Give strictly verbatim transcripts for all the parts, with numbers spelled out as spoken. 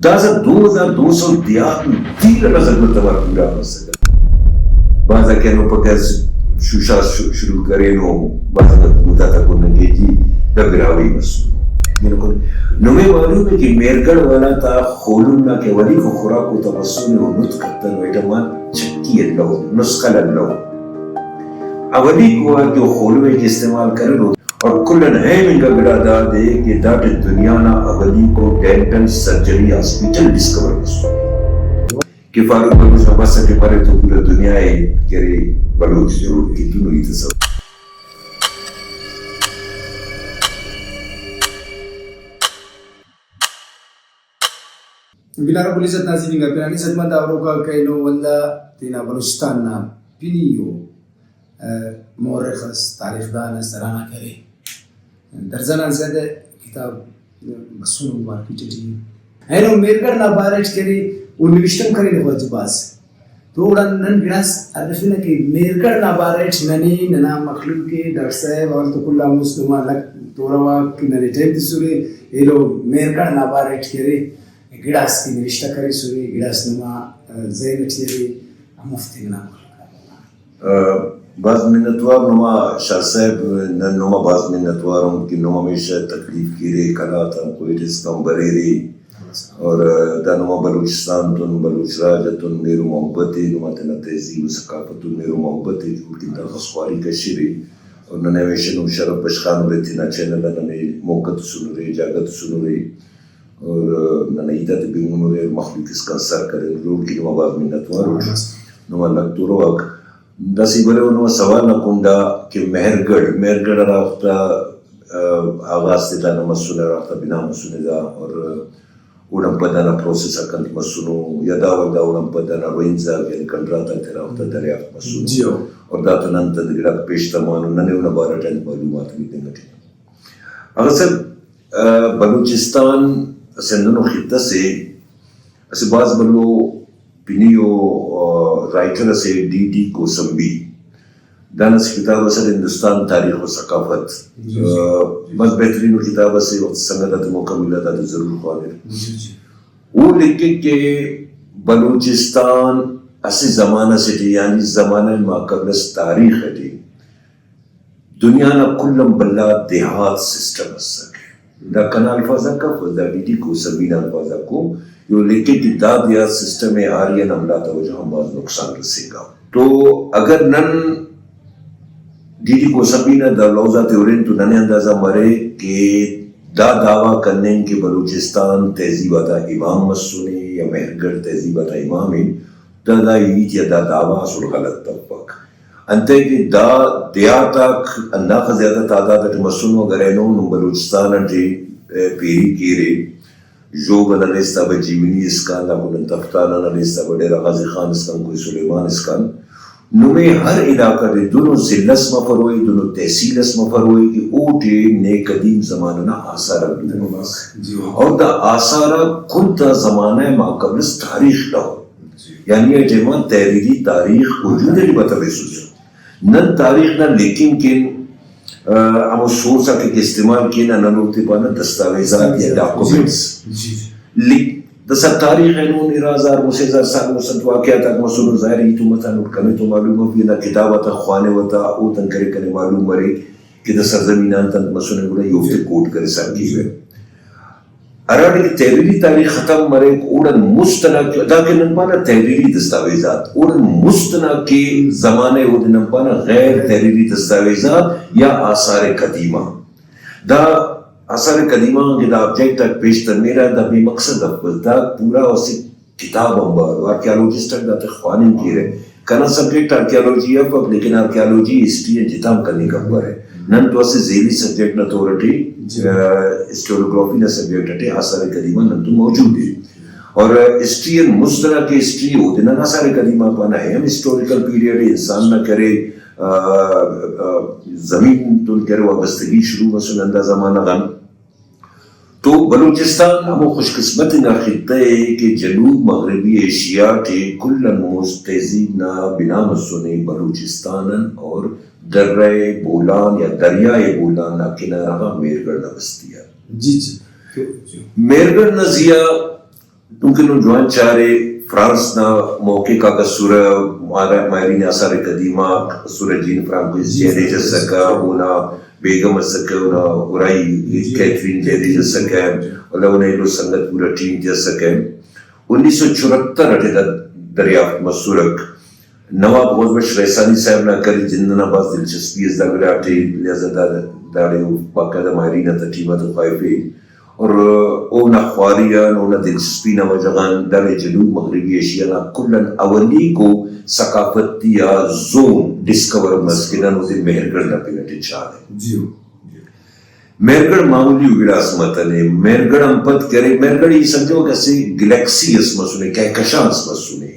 داسہ دو ہزار دو سو دیہات نا دیر ئنا ضرورت اوار پورا مسکہ۔ بھاز آک اینو پگہ شوشاس شو-، شروع کرینو، بھاز آک مدت آ کننگ کہ جی دا براہوئی مسنو۔ نمے معلوم ءِ کہ مہرگڑھ والا تا خولم نا کہ اولیکو خوراک اوتا مسنے و نت کتنو، ایٹم آن چکی الو، نسخل الو۔ اولیکو آ کہ او خولم ءِ کہ استعمال کرینو، اور کل آن اہم انگا گڑا دادے کہ داٹی دنیا نا اولیکو ڈینٹل سرجری ہاسپٹل ڈسکور مسنے کہ فاروق بلوچ نا بس اٹی مرے تو پورا دنیا ءِ کہ ارے بلوچ جوڑ کتنو ہیت اس اف۔ باللہ رب العزت ناظرین انگا پنانی خدمت آ ہروکا کرینو ولدا تینا بلوچستان نا پنی و، آ، مورخ اس، تاریخ دان اس ہرانا کہ ارے درزن آن زیادہ کتاب بسونو مارکیٹ ٹی۔ اینو مہرگڑھ نا بارٹ کہ ارے او نوشتہ ہم کرینے خواجہ باز۔ تو اوڑان نن گڑاس ہرفنہ کہ مہرگڑھ نا بارٹ ننے ننا مخلوق ءِ ڈاکٹر صاحب اور تو کل آن مست نما لک تورواک کہ ننے ٹائم تسرے ایلو مہرگڑھ نا بارٹ کہ ارے گڑاس کہ نوشتہ کریسرے، گڑاس نما ذہن ٹی ارے، ہموفتے ننا مخلوق آ۔ آ، بھاز منتوار نما شاہ صاحب، نن نما بھاز منتوار ان کہ نم ہمیشہ تکلیف کیرے، قلات آن کوئٹہ اسکان بریرے اور، آ، دا نما بلوچستان تون، بلوچ راج اتون مہر و محبت ءِ، نما تینا تہذیب و ثقافت تون مہر و محبت ءِ، جوڑ کن داخس خواری کشرے اور ننے ہمیشہ نم شرف بشخانرے، تینا چینل آ ننے موقع تسنرے، جاگہ تسنرے۔ اور ننا ہیت آتے بنگنرے، مخلوق اسکان سر کرینو، اوڑکن نما بھاز منتوار اٹ۔ نما لکھ تورواک۔ داسہ ای بریو نما سوال نا کنڈا کہ مہرگڑھ، مہرگڑھ ہرا وختا، آ، آغاز تے دانا مسنے، ہرا وختا بنا مسنے دا، اور اوڑان پد دانا پروسیس آک انت مسنو، یا دا ولدا اوڑان پد دانا رینز آک یعنی کنڈرات آک تینا وختا دریافت مسنو۔ جی ہو۔ اور داتون انت انت گڑاک پیش تمانو، ننے اونا بارہ ٹی انت معلومات ملنگ اٹی۔ اگہ سر، آ، بلوچستان اسہ ہندنو خطہ سے، اسہ بھاز بھلو پنی و، آ، رائٹر اسے ڈی ڈی کوسمبی، دانا اسہ کتاب اسے ہندوستان تاریخ و ثقافت۔ جی، جی۔ آ، بھاز بہترین و کتاب اسے، وخت سنگت آتے موقع ملا دادے ضرور خوانر۔ جی، جی۔ او لکھک کہ بلوچستان اسہ زمانہ سے ٹی، یعنی زمانہ ما قبل از تاریخ ٹی دنیا نا کل آن بھلا دیہات سسٹم اسکہ۔ دا کنا الفاظ آک اف، دا ڈی ڈی کوسمبی نا الفاظ آکو۔ یو لکھے کہ دا دیہات سسٹم ءِ آرین حملہ تا وجہ غان بھاز نقصان رسینگا۔ تو اگر نن ڈی ڈی کوسمبی نا دا لوز آتے ہرن تو ننے اندازہ مریک کہ دا دعویٰ کننگ کہ بلوچستان تہذیب آتا امام مسنے یا مہرگڑھ تہذیب آتا امام ءِ، دا، دا ہیت یا دا دعویٰ اسل غلط تمپک۔ انتئے کہ دا دیہات آک ہنداخہ زیادہ تعداد اٹ مسنو، اگر اینو نم بلوچستان اٹی، ء، پیری کیرے، ژوب انا لستا بہ جیونی اسکان، داکو نن تفتان انا لستا بہ ڈیرہ غازی خان اسکان، کوہ سلیمان اسکان، نمے ہر علاقہ ٹی دنو ضلع اس مفروئے، دنو تحصیل اس مفروئے کہ اوٹی نے قدیم زمانہ نا آثار آک دنو مس۔ جی۔ اور دا آثار آک خود دا زمانہ ما قبل از تاریخ نا ء۔ یعنی اے ٹائما تحریری تاریخ وجود اٹی بتویسس۔ نن تاریخ نا لکھنگ کن، آ، ہمو سورس آتے کہ استعمال کینہ، نن اوفتے پانہ دستاویزات یا ڈاکومنٹس۔ جی۔ لکھ-، داسہ تاریخ اینو ارا ہزار، مسہ ہزار سال مسنت واقعات آک مسنو، ظاہر ای تو متانٹ، کنے تو معلوم اف، ای ہندا کتاب آتا خوانوہ تا، اوتان کرے کنے معلوم مریک کہ دا سرزمین آ انت انت مسنے، گڑا ای اوفتے کوٹ کرسا کیوہ۔ ہراڑے کہ تحریری تاریخ ختم مریک، اوڑان مست ئنا کہ، دا کہ نن پانہ تحریری دستاویزات، اوڑان مست ئنا کہ زمانہ ء اودے نن پانہ غیر تحریری دستاویزات یا آثار قدیمہ۔ دا آثار قدیمہ غان کہ دا آبجیکٹ آک پیش تمرہ، دا بے مقصد اف، بس دا پورا اسہ کتاب آنبار ء، آرکیالوجسٹ آک داتے خواننگ کیرہ۔ کنا سبجیکٹ آرکیالوجی افک، لیکن آرکیالوجی ہسٹری آن جتا ہم کننگ کمپرہ۔ نن تو اسہ ذیلی سبجیکٹ نا طور اٹی، جی۔ آ، ہسٹوریوگرافی نا سبجیکٹ اٹی آثار قدیمہ نن تو موجود ء۔ اور ہسٹری آن مست ئنا کہ ہسٹری اودے نن آثار قدیمہ پانہ، اے ہم ہسٹوریکل پیریڈ ء، انسان نا کرے، آ، آ، زمین تون کرے وابستگی شروع مسنے ہندا زمانہ غان۔ تو بلوچستان ہمو خوش قسمت انگا خطہ ء کہ جنوب مغربی ایشیا ٹی کل آن مست تہذیب نا بنا مسنے بلوچستان آن، اور درہ بولان یا دریائے بولان نا کنارہ غا مہرگڑھ نا بستی آ۔ جی، جی۔ مہرگڑھ نا زی آ دنکہ نم جوان چارے، فرانس نا محقق آک اسرہ، ماہرہ-، ماہرین آثار قدیمہ آک اسرہ، جین فرانکوئز جیریج اسکہ، اونا بیگم اسکہ، اونا ارائی کیتھرین جیریج اسکہ، ولدا اونا ایلو سنگت پورا ٹیم تے اسکہ۔ انیس سو چوہتر اٹی دا دریافت مسرک۔ نواب غوث بخش رئیسانی صاحب نا کل جند ئنا بھاز دلچسپی ئس دا گڑاٹی، لہذا دا، داڑے او باقاعدہ ماہرین آتا ٹیم آتے خواہفے۔ اور اونا خواری آن، اونا دلچسپی نا وجہ غان داڑے جنوب مغربی ایشیا نا کل آن اولیکو ثقافتی آ زون ڈسکور مس کہ نن اودے مہرگڑھ نا پن ئٹی چارہ۔ جی۔ مہرگڑھ معمولی ءُ گڑاس متنے، مہرگڑھ آن پد کہ ارے، مہرگڑھ ای سمجھو کہ اسہ گلیکسی اس مسنے، کہکشان اس مسنے۔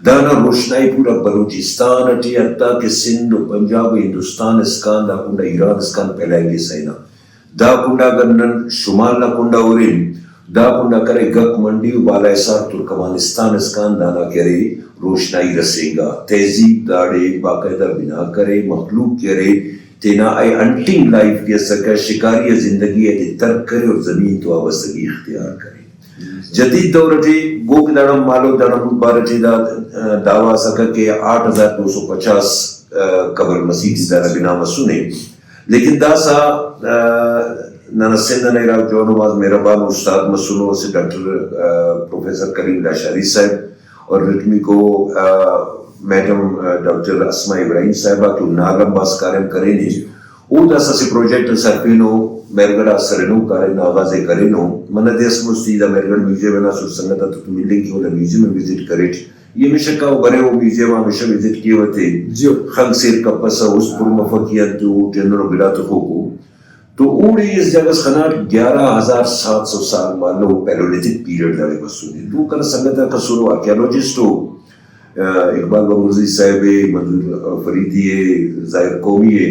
دانا روشنائی پورا بلوچستان اٹی، حتیٰ کہ سندھ و پنجاب و ہندوستان اسکان، دا کنڈا ایران اسکان پھیلائنگسہ ہنا۔ دا کنڈا اگر نن شمال نا کنڈا ہرن، دا کنڈا کرے گک منڈی و بالا حصار ترکمانستان اسکان دانا کہ ارے روشنائی رسینگا۔ تہذیب داڑے باقاعدہ بنا کرے، مخلوق کہ ارے تینا اے ہنٹنگ لائف کہ اسکہ، شکاری آ زندگی ئے ترک کرے اور زمین تو وابستگی اختیار کرے۔ جدید دور ٹی گوک داڑان مالو داڑان بارہ ٹی دا، آ، دعویٰ اسکہ کہ آٹھ ہزار دو سو پچاس، آ، قبر مسیت دانا بنا مسنے۔ لیکن داسہ، آ، ننا سندھ ئنا ارا جوانو بھاز مہربان استاد مسنو، اسہ ڈاکٹر، آ، پروفیسر کریم لاشاری صاحب، اور ارٹمیکو، آ، میڈم، آ، ڈاکٹر اسماء ابراہیم صاحبہ کہ او نال آن بھاز کاریم کرینے۔ او داسہ اسہ پروجیکٹ اس ہرفینو، مہرگڑھ آ سرینو، کاریم نا آغاز ئے کرینو۔ منہ دے اس مستی دا مہرگڑھ میوزیم ئنا سر سنگت آتتون ملنگ کیوہ، دا میوزیم ئے وزٹ کریٹ۔ ای ہمیشہ کاو برے، او میوزیم آ ہمیشہ وزٹ کیوہ تے۔ جی۔ خنک سیر کپسہ، است پر مفک ای انت، اوٹی ہندنو گڑا تخوکو۔ تو اوڑے اس جاگہ اس خناٹ گیارہ ہزار سات سو سال مالو پیلولیتھک پیریڈ داڑے مسنے۔ تو کنا سنگت آک اسرو، آرکیالوجسٹ او، آ، اقبال بنگلزئی صاحب اے، منظور فریدی اے، ظاہر قومی اے،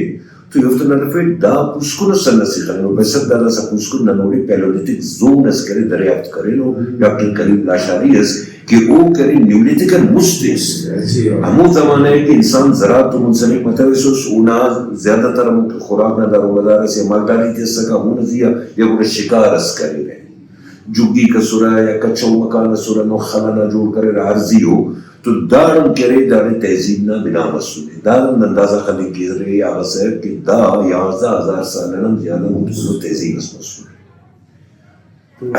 تو ای اوفتون ہرفیٹ دا پوسکنو سن ئسے خننو، بحیثیت دا داسہ پوسکن نن اوڑے پیلولیتھک زون اس کرے دریافت کرینو، ڈاکٹر کریم لاشاری اس کہ او کرے نیولیتھک آن مست ایس۔ جی۔ ہمو زمانہ ء کہ انسان زراعت تو منسلک متویسس، اونا زیادہ تر ہمو کہ خوراک نا دار و مدار اسے مالداری تے اسکہ، ہمونا زیہا یا گڑا شکار اس کریرہ۔ جھگیک اسرہ یا کچو مکان اسرہ، نو خل ئنا جوڑ کریرہ عارضی او، تو داڑان کہ ارے داڑے تہذیب نا بنا مسنے۔ داڑان اندازہ خلنگ کیرے آغا صاحب کہ دا یانزدہ ہزار سال آن ہم زیادہ مدتو تہذیب اس مسنے۔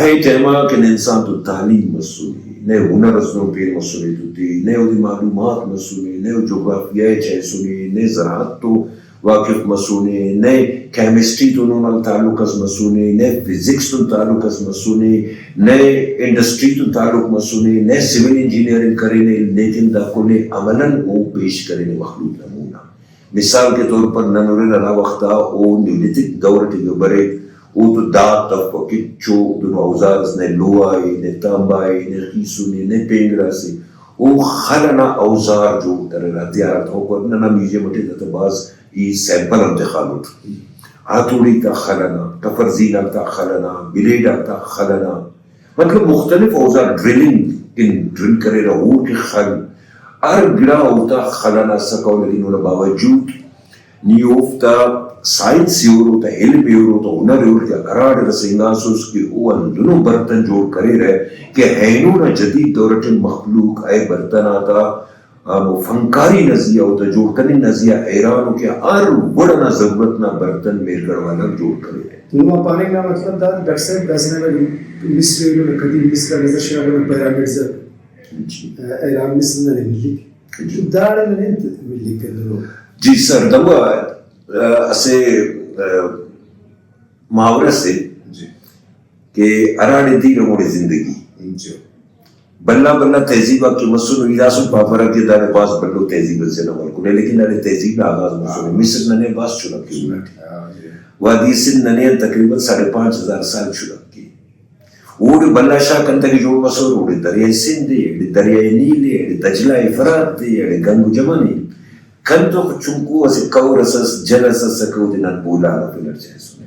اے ٹائما کہ نہ انسان تو تعلیم مسنے، نہ ہنر اس دن پین مسنے تو تے، نہ اودے معلومات مسنے، نہ او جغرافیہ ء چائسنے، نہ زراعت تو واقف مسنے، نہ کیمسٹری تون اونا تعلق اس مسنے، نہ فزکس تون تعلق اس مسنے، نہ انڈسٹری تون تعلق مسنے، نہ سول انجینئرنگ کرینے، لیکن دا کل ء عملاً او پیش کرینے مخلوق نا مون آ۔ مثال کے طور پر نن ہرن ہرا وخت آ او نیولیتھک دور ٹی گڑا بریک، او تو دات اف و کچو دنو اوزار اس، نئے لوہا ء، نئے تانبا ء، نئے خیسن ء، نئے پینگڑا سے، او خل ئنا اوزار جوڑ کریرہ، ہتھیار آک تخوکو۔ ننا میوزیم ٹی داتا بھاز ای سیمپل ہم تخانٹ۔ ہتھوڑی تا خل ئنا، تفرزین آک تا خل ئنا، بلیڈ آک تا خل ئنا، مطلب مختلف اوزار، ڈرلنگ کن ڈرل کریرہ، اوڑکہ خل، ہر گڑا اوتا خل ئنا اسکہ، لیکن اونا باوجود نی اوفتا سائنس ء ہر، اوتا علم ء ہر، اوتا ہنر ء ہر کہ ہراڑے رسینگاسس کہ او ہندنو برتن جوڑ کریرہ کہ اینو نا جدید دور اٹی مخلوق اے برتن آتا ہمو فنکاری نا زیہا، اوتا جوڑ کننگ نا زیہا حیران ء کہ ہر وڑ ئنا ضرورت نا برتن مہرگڑھ والاک جوڑ کریرہ۔ تو نما پاننگ نا مطلب دا ڈاکٹر صاحب، داسہ ننا مصر ایلو نا، قدیم مصر آ نظر شاغانہ، پیرامڈز آک، جی۔ احرام مصر ننے ملیک۔ جی۔ داڑے ننے انت ملیک کننو؟ جی سر، دا اسہ، آ، محاورہ سے جی۔ کہ ہراڑے دیر ہموڑے زندگی۔ جی۔ بھلا بھلا تہذیب آک کہ مسنو، ای داسہ پاپرہ کہ داڑے بھاز بھلو تہذیب اسے نا ملکنے، لیکن داڑے تہذیب نا آغاز مسنے۔ مصر ننے بھاز چنک ء۔ ہاں جی۔ وادی سندھ ننے آن تقریباً ساڑھے پانچ ہزار سال چنک ء۔ اوڑے بھلا شاہ کنتگے جوڑ مسر، اوڑے دریائے سندھ ء، ایڑے دریائے نیل ء، ایڑے دجلہ ء، فرات ء، ایڑے گنگ و جمن ء۔ کنتو چنکو اسہ کور اس ئس، جل اس ئسکہ، اودے نن بولان نا پن اٹ چائسنہ۔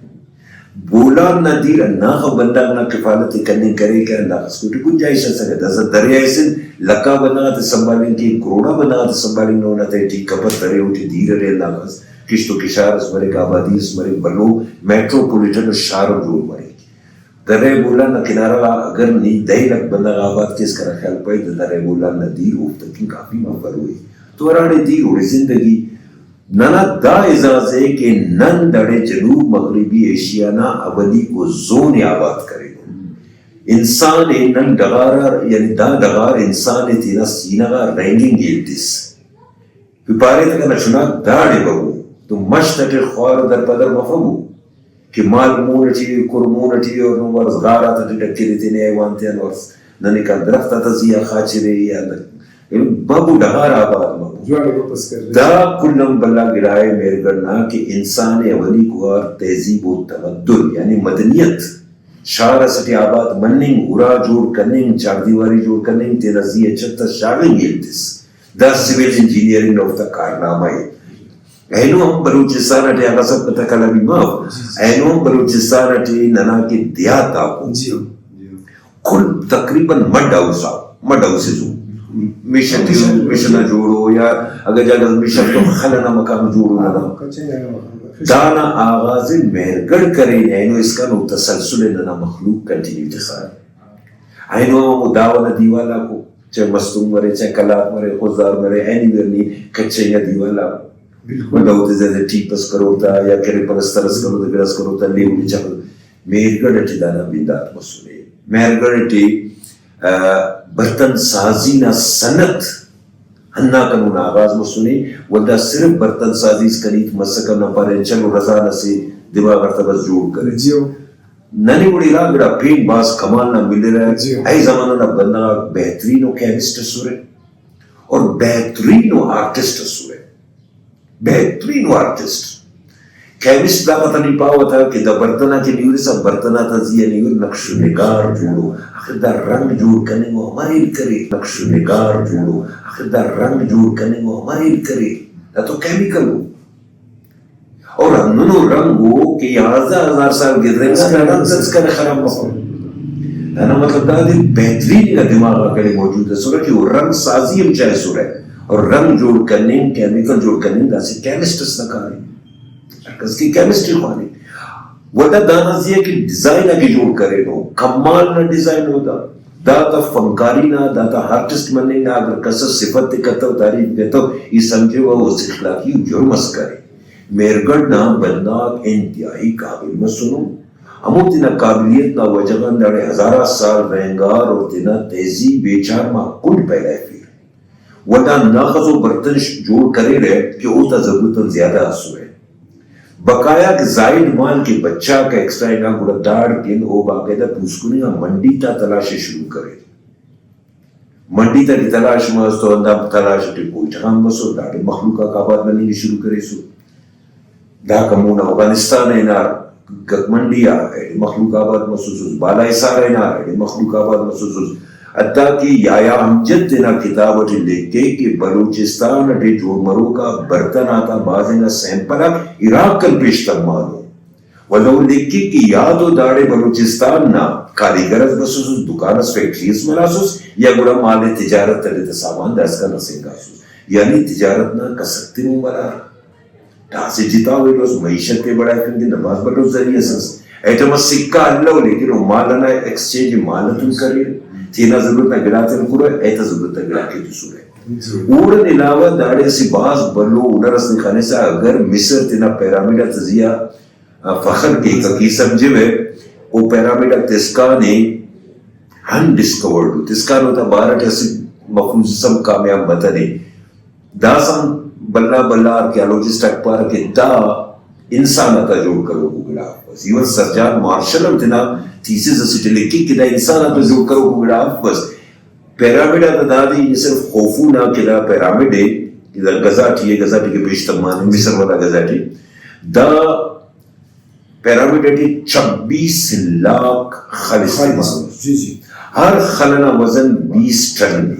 بولان نا دیر ہنداخہ بندغ نا کفالت ء کننگ کریکہ، ہنداخس اوٹی گنجائش اسکہ۔ داسہ دریائے سندھ لکھا بندغ آتے سنبھالنگ کیک، کروڑا بندغ آتے سنبھالنگ نا اونا تہٹی کپت ارے، اوٹی دیر ارے، ہنداخس کشت و کشار اس مریک، آبادی اس مریک، بھلو میٹروپولیٹن شار ہم جوڑ مریک۔ درہ بولان نا کنارہ غا اگر نی دہ لکھ بندغ آباد کیس، کنا خیال پائے دا درہ بولان نا دیر اوفتا کن کافی مفروئی۔ تو ہراڑے دیر اوڑے زندگی۔ ننا دا اعزاز ءِ کہ نن داڑے جنوب مغربی ایشیا نا اولیکو زون ءِ آباد کرینن۔ انسان ءِ نن ڈغار آ، یعنی دا ڈغار انسان ءِ تینا سینہ غا رہینگنگ ءِ التس۔ پارے تہ کنا چناک داڑے ببو، تو مش تیٹی خوار و درپدر مفبو کہ مال مون اٹی ءِ، کر مون اٹی ءِ، اور نو وارس غار آتیٹی ڈکرے تینے حیوان تیان وارس۔ ننے کان درخت آتا زی آ خاچرے یا نہ، ببو ڈغار آباد مبو۔ جوان واپس کر۔ دا کل ہم بھلا گڑا ءِ مہرگڑھ نا کہ انسان ءِ اولیکو وار تہذیب و تمدن یعنی مدنیت شار اسے ٹی آباد مننگ، ارا جوڑ کننگ، چاردیواری جوڑ کننگ، تینا زی آ چھت اس شاغنگ ءِ التس۔ دا سول انجینئرنگ نا اوفتا کارنامہ ءِ۔ اینو ہم بلوچستان اٹی اگہ سب تکلا بھی ماف، اینو ہم بلوچستان اٹی ننا کہ دیہات آکو جی۔ کل تقریباً مڈ ہاؤس آ، مڈ ہاؤسز ءُ۔ مش اٹی مش انا جوڑو یا اگہ جاگہ مش اٹ تو خل انا مکان جوڑو ننا۔ دانا آغاز مہرگڑھ کرینے، اینو اسکان او تسلسل ننا مخلوق کنٹینیو تخارے۔ اینو ہم ہمو داوہ نا دیوال آکو، چاہے مستونگ مرے، چاہے قلات مرے، خضدار مرے، اینی ویئر نی کچے آ دیوال آکو۔ بالکل۔ ولدا اوتے زیادہ ٹیپ اس کرور تا یا کرے پلستر اس کرور تا، گڑاس کرور تا، لیو بچا کرور۔ مہرگڑھ اٹی دانا بندات مسنے۔ مہرگڑھ اٹی، آ، برتن سازی نا صنعت ہنداکان اونا آغاز مسنے، ولدا صرف برتن سازی اسکان ہیت مسکہ، نن پارین چلو رزان اسے دماغ اٹ تہ بس جوڑ کرے۔ جی۔ ننے اوڑے ارا گڑا پین بھاز کمال نا ملرہ۔ جی۔ اے زمانہ نا بندغ آک بہترین و کیمسٹ اسرہ اور بہترین و آرٹسٹ اسرہ۔ بہترین و آرٹسٹ۔ کیمسٹ دا پتہ نی پاوہ تا کہ دا برتن آ کہ نی ہُرسا برتن آتا زی آ نی ہُر نقش و نگار جوڑو۔ آخر دا رنگ جوڑ کننگ و امر ہیل کرے؟ نقش و نگار جوڑو۔ آخر دا رنگ جوڑ کننگ و امر ہیل کرے؟ دا تو کیمیکل ءُ۔ اور ہندنو رنگ ءُ کہ یازدہ ہزار سال گدرینگا، دا رنگ داسکان خراب مفک۔ دانا مطلب دا دے بہترین انگا دماغ آ کنے موجود اسرہ کہ او رنگ سازی ہم چائسرہ۔ اور رنگ جوڑ کننگ، کیمیکل جوڑ کننگ داسہ کیمسٹ اس نا کاریم۔ ہر کس کہ کیمسٹری خوانے۔ ولدا دانا زی آ کہ ڈیزائن آ کہ جوڑ کرینو، کمال نا ڈیزائن او دا۔ دا تا فنکاری نا، دا تا آرٹسٹ مننگ نا اگر کس اس صفت ءِ کتو، تعریف کتو، ای سمجھوہ او اسہ اخلاقی جرم اس کرے۔ مہرگڑھ نا بندغ انتہائی قابل مسنو۔ ہمو تینا قابلیت نا وجہ غان داڑے ہزارہ سال رہینگار اور تینا تہذیب ءِ چار ماہ کنڈ پیدائفیر۔ ولدا ہنداخس او برتن ش-، جوڑ کریرہ کہ اوتا ضرورت آن زیادہ اسرہ۔ بقایا کہ زائد مال کہ بچاکہ ایکسٹرا انگا، گڑا داڑکن او باقاعدہ پوسکن انگا منڈی تا تلاش ءِ شروع کریر۔ منڈی تا کہ تلاش مس تو ہندا تلاش ٹی کوئٹہ غان بسر، داڑے مخلوق آک آباد مننگ ءِ شروع کریسر۔ داکان مون آ اوغانستان آ ہنار، گک منڈی آ ایڑے مخلوق آباد مسوسس، بالا حصار آ ہنار ایڑے مخلوق آباد مسوسس۔ حتیٰ کہ یحییٰ امجد تینا کتاب اٹی لکھے کہ بلوچستان اٹی جوڑ مروک آ برتن آتا بھاز انگا سیمپل آک عراق آن پیش تمانو۔ ولدا او لکھی کہ یا تو داڑے بلوچستان نا کاریگر اس بسوسس، دکان اس، فیکٹری اس مناسس، یا گڑا مال تجارت تلے تہ سامان داسکان رسینگاسس۔ یعنی تجارت نا کسر تے مون بنار۔ دا اسہ جتا ویلو اس، معیشت ءِ بڑائفنگ نا بھاز بھلو ذریعہ اس ئس۔ ایٹم اس سکہ الو، لیکن او مال ئنا ایکسچینج مال ئتون کریر۔ تینا ضرورت نا گڑاتے ہرفرہ، ایتا ضرورت نا گڑاتے تسرہ۔ اوڑان علاوہ داڑے اسہ بھاز بھلو ہنر اس نے خنسا، اگر مصر تینا پیرامڈ آتا زیہا فخر کیک کہ ای سمجھوہ، او پیرامڈ آک تسکان ءِ انڈسکورڈ ءُ، تسکان اوتا بارہ ٹی اسہ مفروض اس ہم کامیاب متنے۔ داسہ ہم بھلا بھلا آرکیالوجسٹ آک پارہ کہ دا انسان آتا جوڑ کروکو گڑا افس۔ ایون سر جان مارشل ہم تینا تھیسس اسیٹی لکھک کہ دا انسان آتا جوڑ کروکو گڑا افس۔ پیرامڈ آتا دادے نی صرف خوفو نا کہ دا پیرامڈ ءِ، کہ دا غزہ ٹی ءِ، غزہ ٹی کہ پیش تمانے، مصر والا غزہ ٹی۔ دا پیرامڈ ٹی چھبیس لاکھ خل استعمال۔ جی، جی۔ ہر خل ئنا وزن بیس ٹن ءِ۔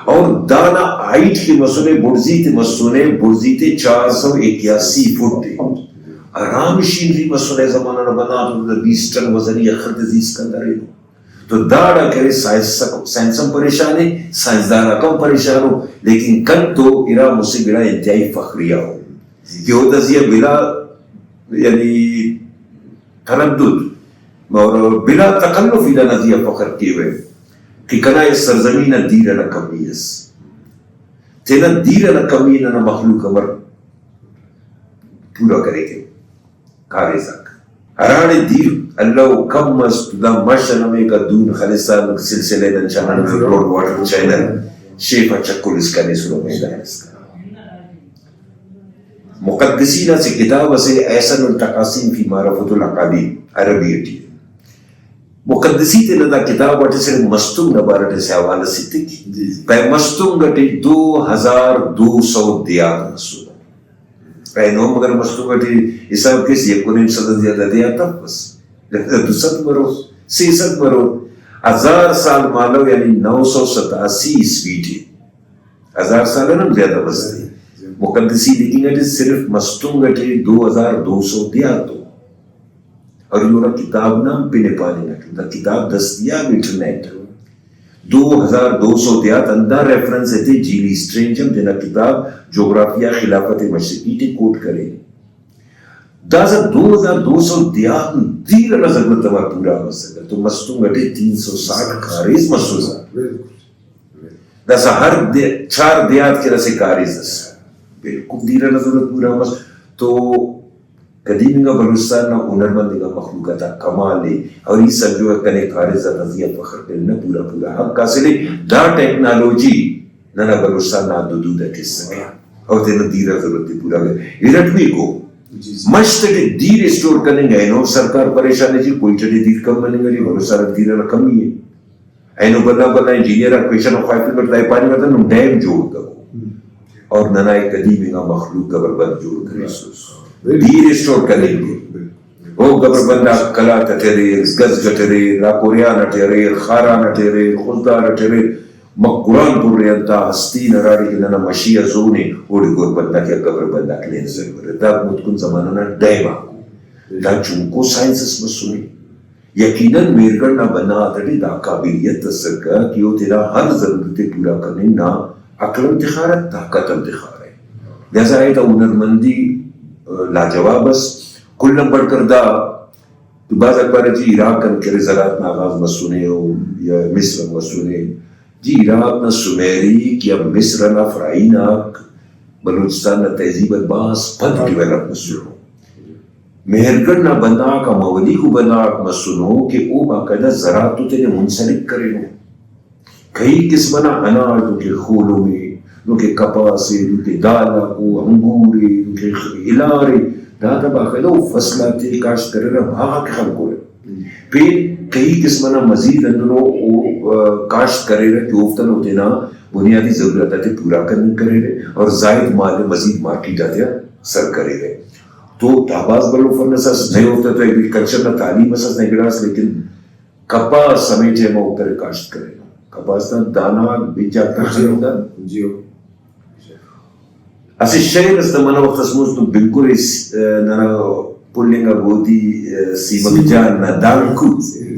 اور دانا ہائٹ کہ مسنے، بڑزی تے مسنے، بڑزی تے چار سو اکیاسی فٹ ءِ۔ ہرا مشینری مسنے زمانہ نا بندغ آتون بیس ٹن وزنی اخر تے زی اسکان درینو۔ تو داڑا کرے سائنس، سائنس ہم پریشان ءِ، سائنسدان آک ہم پریشان ءُ، لیکن کن تو ارا مسہ گڑا انتہائی فخری آ ءُ کہ اوتا زی آ بلا یعنی تردد اور بلا تکلف ای دانا زی آ فخر کیوہ کہ کنا اس سرزمین آ دیر انا کمی اس۔ تینا دیر انا کمی ننا مخلوق امر پورا کریکہ؟ کاریزاک ہراڑے دیر الو کم اس، دا مش نمیکہ دون خلسا سلسلہ نن چانل، روڈ واٹر چینل شیف آ چکل اسکان ایسرہ میدان اسکان۔ مقدسین اسہ کتاب اسے، احسن التقاسیم فی معرفۃ الاقالیم، عربی ٹی۔ مقدسی تینا دا کتاب اٹی صرف مستونگ نا بارہ ٹی اسہ حوالہ سے تک۔ جی، جی۔ پائے مستونگ اٹی دو ہزار دو سو دیہات مسنے۔ اینو ہم اگر مستونگ اٹی حساب کیس، یک و نیم سد آن زیادہ دیہات اف بس۔ دو سد مرو، سے سد مرو، ہزار سال مالو یعنی نو سو ستاسی عیسوی ٹی۔ ہزار سال آن ہم زیادہ بس تے۔ مقدسی لکھنگ اٹی صرف مستونگ اٹی دو ہزار دو سو دیہات ء۔ اور ایرا کتاب نا ہم پن ء پاننگ اٹی، دا کتاب دستیاب انٹرنیٹ۔ دو ہزار دو سو دیہات ہندا ریفرنس ایتے، جیلی اسٹرینج ہم تینا کتاب جغرافیہ خلافت مشرقی ٹی کوٹ کرے۔ داسہ دو ہزار دو سو دیہات نا دیر انا ضرورت امر پورا مسکہ تو مستونگ اٹی تین سو ساٹھ کاریز مسنے۔ بالکل۔ داسہ ہر دے-، چار دیہات کن اسہ کاریز اس۔ بالکل دیر انا ضرورت پورا مس۔ تو قدیم انگا بلوچستان نا ہنرمند انگا مخلوق آتا کمال ء، اور ای سمجھوہ کنے کاریز آتا زی آ فخر کرے، نہ، پورا پورا حق حاصل ء۔ دا ٹیکنالوجی ننا بلوچستان نا حد و دود اٹ اسکہ اور تینا دیر آ ضرورت ء پورا کرے۔ ارٹمیکو جی، جی۔ مش تیٹی دیر اسٹور کننگ اینو سرکار پریشان ء جی، کوئٹہ ٹی دیر کم مننگ ٹی بلوچستان ٹی دیر انا کمی ء۔ اینو بھلا بھلا انجینئر آک پیشن و خواہفنگ اٹ دائے پاننگ اٹ نم ڈیم جوڑ کبو۔ ہم۔ اور ننا ای قدیم انگا مخلوق گبر بند جوڑ کریسس۔ بالکل۔ دیر اسٹور کننگ ء۔ بالکل۔ او گبر بند آک قلات اٹ اریر، گزگ اٹ اریر، راکوریان اٹ اریر، خاران اٹ اریر، خضدار اٹ اریر، مک قرآن پر انتا ہستی نا ہراڑے کہ ننا مشی آ زون ء، اوڑے گور بندغ یا گبر بندغ لینسر بریرہ۔ دا متکن زمانہ نا ڈیم آکو۔ دا چنکو سائنس اس مسنے۔ یقیناً مہرگڑھ نا بندغ آتیٹی دا قابلیت اسکہ کہ او تینا ہر ضرورت ء پورا کننگ نا عقل ہم تخارہ، طاقت ہم تخارہ۔ لہذا اے دا ہنرمندی، آ، لاجواب ئس۔ کل آن بڑھ کر دا کہ بعض اخبار ٹی عراق آن کہ ارے زراعت نا آغاز مسنے او یا مصر آن مسنے۔ جی، عراق نا سومیرک یا مصر ئنا فرعون آک بلوچستان نا تہذیب آن بھاز پد ڈیولپ مسنو۔ مہرگڑھ نا بندغ آک ہمولیکو بندغ آک مسنو کہ او باقاعدہ زراعت تو تینے منسلک کرینو۔ کئی قسم ئنا اناج، دنکہ خولم ء، دنکہ کپاس ء، دنکہ دال آکو، انگور ء، دنکہ الار ء، داتا باقاعدہ او فصل آتے کاشت کریرہ، باغ آتے خلکرہ۔ پین کئی قسم ئنا مزید ہندنو او، آ، کاشت کریرہ کہ اوفتن او تینا بنیادی ضرورت آتے پورا کننگ کریرہ اور زائد مال ء مزید مارکیٹ آتیا سر کریرہ۔ تو دا بھاز بھلو فن ئس ئس، نئے اوفتا تو ایگریکلچر نا تعلیم ئس ئس نئے گڑاس، لیکن کپاس ہمے ٹائم آ اوکرے کاشت کرینو۔ کپاس نا دانہ غاک بج آک تخننگ دن۔ جی ہو۔ اسہ شئیر اس تہ منہ وخت اس مست تو بنکرے س-، ننا پھل انگا گودی، سیمک جان نا دانکو۔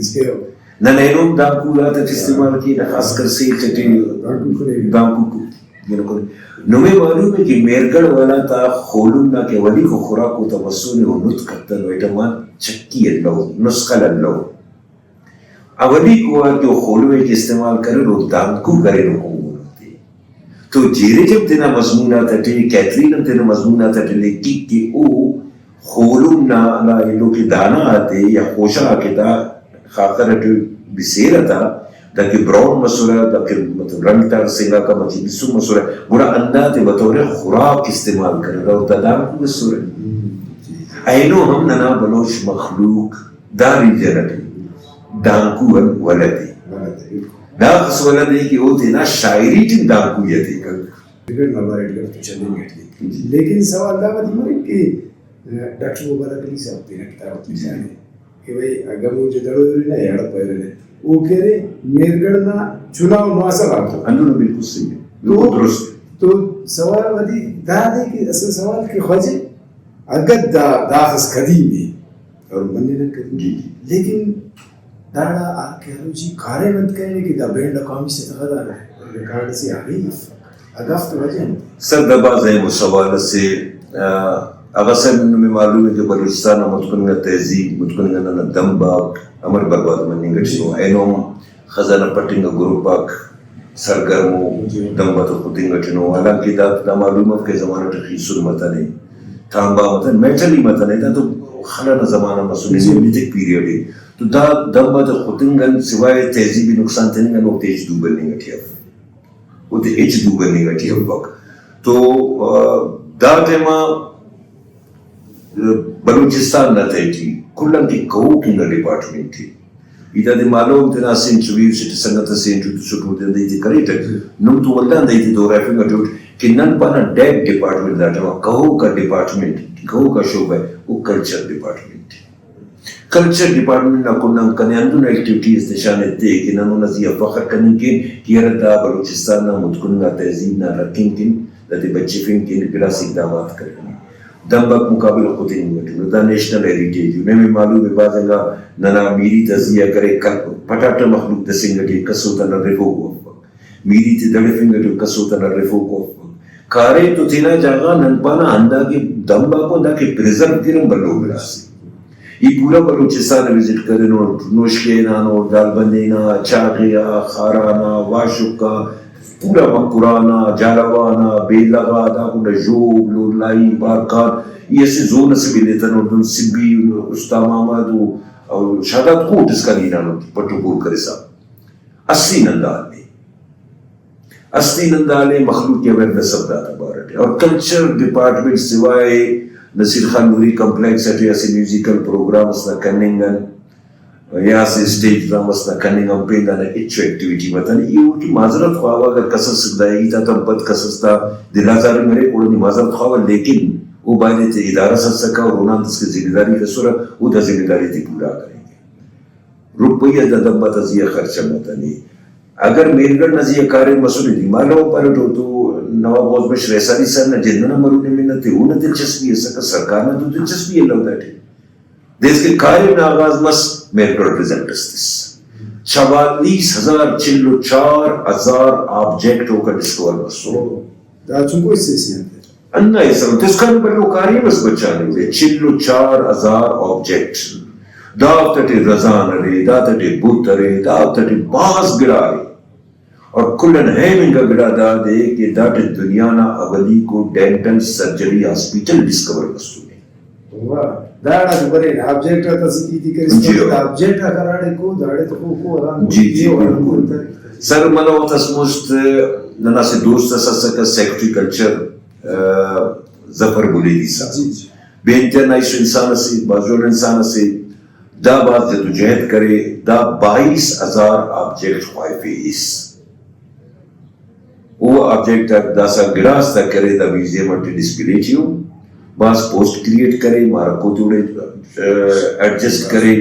جی ہو۔ نن اینو ہم دانکو آتیٹ استعمال کینہ، خاص کر سیل ٹی دانکو کنے۔ دانکو کو-، گنوکنے۔ نمے معلوم ء کہ مہرگڑھ والا تا خولم نا کہ اولیکو خوراک اوتا مسنے او نت کتنو، ایٹم آن چکی الو، نسخل الو۔ اولیکو آ کہ او خولم ء کہ استعمال کریر، او دانکو کریر او کونگنو تے۔ تو جیرج ہم تینا مضمون آتیٹی، کیتھرین ہم تینا مضمون آتیٹی لکھک کہ او خولم نا ہندا ایلو کہ دانہ آتے یا خوشہ آ کہ تا خاخر اٹ بسیرہ تا، داکہ براؤن مسرہ، داکہ مطلب رنگ تا سنگاکا مچہ بسن مسرہ، گڑا ہنداتے بطور خوراک استعمال کریرہ اور دا دانکو بسرہ۔ اینو ہم ننا بلوچ مخلوق دا ریجن اٹی دانکو آن ولدے۔ ولدے، بالکل۔ داخس ولدے کہ او تینا شاعری ٹی دانکو ء ہتیکک۔ ڈبیٹ نا بارے ٹی گڑا تو چندی منٹ لکھ۔ جی۔ لیکن سوال دا وتی مریک کہ ڈاکٹر مبارک علی صاحب تینا کتاب اٹ لکھانے کہ بھئی اگہ مونجہ دڑو ارے نہ یا ہڑپ ارے نہ، او کہ ارے مہرگڑھ نا چنا و ماسل آتو۔ ہندن بالکل صحیح ہے، تو، بالکل درست ہے۔ تو سوال وتی دادے کہ اصل سوال کہ خواجہ اگہ دا داخس قدیم ء اور مننگ کن۔ جی، جی۔ لیکن داڑا آرکیالوجی کاریم انت کرینے کہ دا بین الاقوامی سطح غا دا ریکارڈ اسے آ رہی افک۔ اگہ افت وجہ انت؟ سر، دا بھاز اہم ء سوال اسے۔ آ، اگہ سر نمے معلوم ءِ کہ بلوچستان نا متکن انگا تہذیب، متکن انگا ننا دمب آک امر برباد مننگ اٹی ءُ، اینو ہم خزانہ پٹنگ آ گروپ آک سرگرم ءُ، دمب آتے ختنگ اٹنو، حالانکہ دا، دا معلوم اف کہ زمانہ ٹی خیسن متنے، تانبا متنے، میٹل ہی متنے، دا تو خل ئنا زمانہ مسنے، نیولتھک پیریڈ ءِ۔ تو دا دمب آتے ختنگ آن سوائے تہذیبی نقصان تننگ آن اوفتے ہچ دو بننگ اٹی اف۔ اوتے ہچ دو بننگ اٹی افک۔ تو، آ، دا ٹائما، آ، بلوچستان نا تہٹی کل آن کہ کہوک انگا ڈیپارٹمنٹ ءِ۔ ای دادے مالو ہم تینا اسہ انٹرویو اسیٹ سنگت اسے انٹرویو تسٹ، اوڑدے ہندا ہیتے کریٹہ۔ نم تو ولدا ہندا ہیتے دہرائفنگ اٹی اٹ کہ نن پانہ ڈیک ڈیپارٹمنٹ، دا ٹائما کہوک آ ڈیپارٹمنٹ، کہوک آ شعبہ ءِ، او کلچر ڈیپارٹمنٹ ءِ۔ کلچر ڈیپارٹمنٹ نا کنڈ آن کنے ہندن ایکٹیویٹی اس نشان ایتے کہ نن اونا زی آ فخر کننگ کین کہ یرہ دا بلوچستان نا متکن انگا تہذیب نا رکھنگ کن، دادے بچفنگ کن گڑاس اقدامات کرینو۔ دمب آک مقابل ختنگ اٹی ءُ، دا نیشنل ہیریٹیج ءِ۔ نمے معلوم ءِ بھاز انگا ننا میری تا زی آ کرے، کل-، پٹاٹہ مخلوق دسنگ اٹی کس اوتا نرفوکو افک۔ میری تے دڑفنگ اٹی کس اوتا نرفوکو افک۔ کاریم تو تینا جاگہ، نن پانہ ہندا کہ دمب آکو ہندا کہ پریزرو کیرہ بھلو گڑاسے۔ ای پورا بلوچستان ءِ وزٹ کرینٹ، نوشکے ہنانٹ، دالبندے نا، چاغے آ، خاران آ، واشک آ، پورا مکران آ، جھالاوان آ، بیلغ آ، دا کنڈا ژوب، لولائی، بارکھان، ای اسہ زون اسے بھی لیتنٹ، دن سبی، استا محمد و، و شاداد کوٹ اسکان ہنانٹ پٹ و پول کرسا۔ اسہ نندال ءِ، اسہ نندال ءِ، مخلوق ءِ اویئرنس اف داتا بارٹ ءِ۔ اور کلچر ڈیپارٹمنٹ سوائے نصیر خان نوری کمپلیکس اٹی اسہ میوزیکل پروگرام اس نا کننگ ان یا اسہ اسٹیج ڈرامہ اس نا کننگ ان، پین دانا ہچو ایکٹیویٹی متنے۔ ای اوڑکہ معذرت خواوہ، اگر کسس دا ہیت آتان پد کسس تا دل آزاری مریک، اوڑے نی معذرت خواوہ، لیکن او بایدے تے ادارہ اس اسکہ اور اونا انت اسکہ ذمہ داری تسرہ، او دا ذمہ داری تے پورا کرینگے۔ روپیہ دا دمب آتا زی آ خرچہ متنے۔ اگر مہر گڑھ نا زی آ کاریم مسنے، نی مالو ہم پاریٹ، او تو نواب معظم بخش رئیسانی صاحب نا جند ئنا مرو نے منت ءِ، اونا دلچسپی ئسکہ، سرکار نا تو دلچسپی الو داٹی۔ داسکان کاریم نا آغاز مس، مہر گڑھ ریزلٹ اس تس۔ چوالیس ہزار، چل و چار ہزار آبجیکٹ اوکان ڈسکور مسر۔ دا چنکو حصہ سے انت۔ ہندا حساب تسکان بھلو کاریم اس بچانے، چل و چار ہزار آبجیکٹ۔ دافتٹی رزان ارے، دافتٹی بت ارے، دافتٹی بھاز گڑا ارے۔ اور کل آن اہم انگا گڑا دادے کہ داٹی دنیا نا اولیکو ڈینٹل سرجری ہاسپٹل ڈسکور مسنے۔ واہ، داڑا تو برے آبجیکٹ آتا ذکر تے کرے، جی۔ آبجیکٹ آ ہراڑے کو، داڑے تو کو، کو ہران جی، جی، بالکل۔ سر، منہ وخت اس مست ننا اسہ دوست اس اسکہ سیکرٹری کلچر، آ، ظفر بلیدی صاحب۔ جی، جی۔ بے انتہا نائس انسان اسے، بھاز جوان انسان اسے۔ دا بھاز جدوجہد کرے، دا بائیس ہزار آبجیکٹ خواہفیس۔ او آبجیکٹ آک داسہ گڑاس تا کرے، دا میوزیم اٹی ڈسپلے ٹی او۔ بھاز پوسٹ کریئیٹ کرے، مارکو تے اوڑے، آ، ایڈجسٹ کرے۔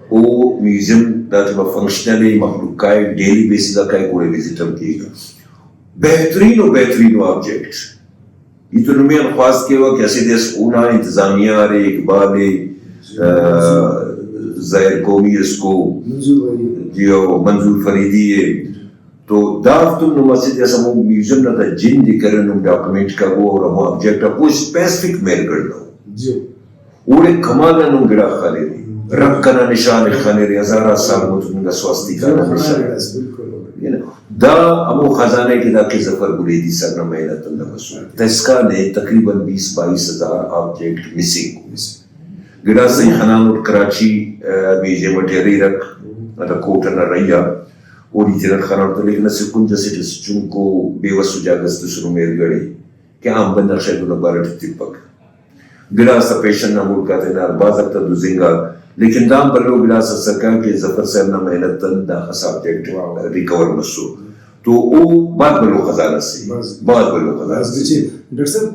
او میوزیم دا ٹائما فنکشنل ءِ، مخلوق کائک، ڈیلی بیسز آ کائک، اوڑے وزٹ ہم کیک۔ بہترین و بہترین و آبجیکٹ۔ ای تو نمے آن خواست کیوہ کہ اسہ دے اس اونا انتظامیہ ارے، اقبال ءِ، آ، ظاہر قومی اس کو، منظور وحید۔ جی او، منظور فریدی ءِ۔ تو دافتون نم اسہ دے اس ہمو میوزیم نا دا جند ءِ کرے، نم ڈاکومنٹ کبو اور ہمو آبجیکٹ آ کوئی اسپیسیفک مہر گڑھ نا۔ جی۔ اوڑے کمال آن ہم گڑاک خلیرے، رکھ ئنا نشان ئے خلیرے، ہزار آ سال متون انگا سواستیکا نا نشان۔ بالکل۔ دا ہمو خزانہ ءِ کہ دا کہ ظفر بلیدی صاحب نا محنت ہندا مسنے۔ تسکان ءِ تقریباً بیس بائیس ہزار آبجیکٹ مسنگ۔ گڑاس ای خنانٹ کراچی، آ، میوزیم اٹی ہریرک، ہندا کوٹ ئنا رہی آ، اوڑے تینٹ خنانٹ، لیکن اسہ کنج اسیٹ اسہ چنکو بے وسو جاگہ اس تسنو مہر گڑھ ءِ۔ کہ عام بندغ شاید اونا بارٹ ٹی تپک۔ گڑاس تا پیشن نا ملک آتے ہنار، بھاز آک تا دزنگا، لیکن دا ہم بھلو گڑاس اسکہ کہ ظفر صاحب نا محنت آن داخس آبجیکٹ واہ۔ ریکور مسو۔ تو او بھاز بھلو خزانہ سے، بھاز۔ بھاز بھلو خزانہ بھاز سے۔ گچین۔ ڈاکٹر صاحب،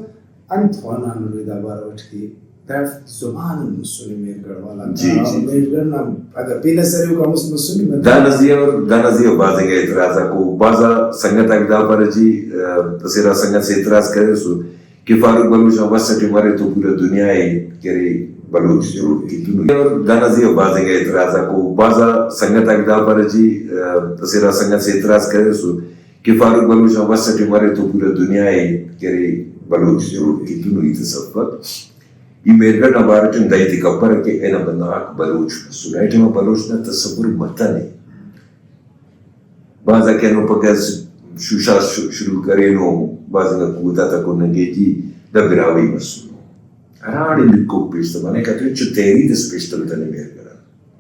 انت خوانانرے دا بارو اٹ کہ دافک زبان آن مسنے مہر گڑھ والا تا، جی، جی۔ مہر گڑھ نا اگہ پین اس ارے اوکان مست مسنے۔ دانا زی آ، دانا زی آ بھاز انگا اعتراض آک او۔ بھاز آ سنگت آک دا پارہ جی، آ، اسہ ارا سنگت سے اعتراض کریسو کہ فاروق بلوچ نا وس اٹی مرے تو پورا دنیا ءِ کہ ارے بلوچ جوڑ کتنو۔ دانا زی آ بھاز انگا اعتراض آک او۔ بھاز آ سنگت آک دا پارہ جی، آ، اسہ ارا سنگت سے اعتراض کریسو کہ فاروق بلوچ نا وس اٹی مرے تو پورا دنیا ءِ کہ ارے بلوچ جوڑ کتنو، ہیت اس افک۔ ای مہرگڑھ نا بارہ ٹی ہم داہیتے کپرہ کہ اینو بندغ آک بلوچ مسر۔ اے ٹائما بلوچ نا تصور متنے۔ بھاز آک اینو پگہ شوشاس شروع کرینو، بھاز انگا قوت آتا کنگے جی، دا براہوئی مسنو۔ ہراڑے لکھوک پیش تمانہ، کاتو ہچو تحریر اس پیش تمتنے مہرگڑھ۔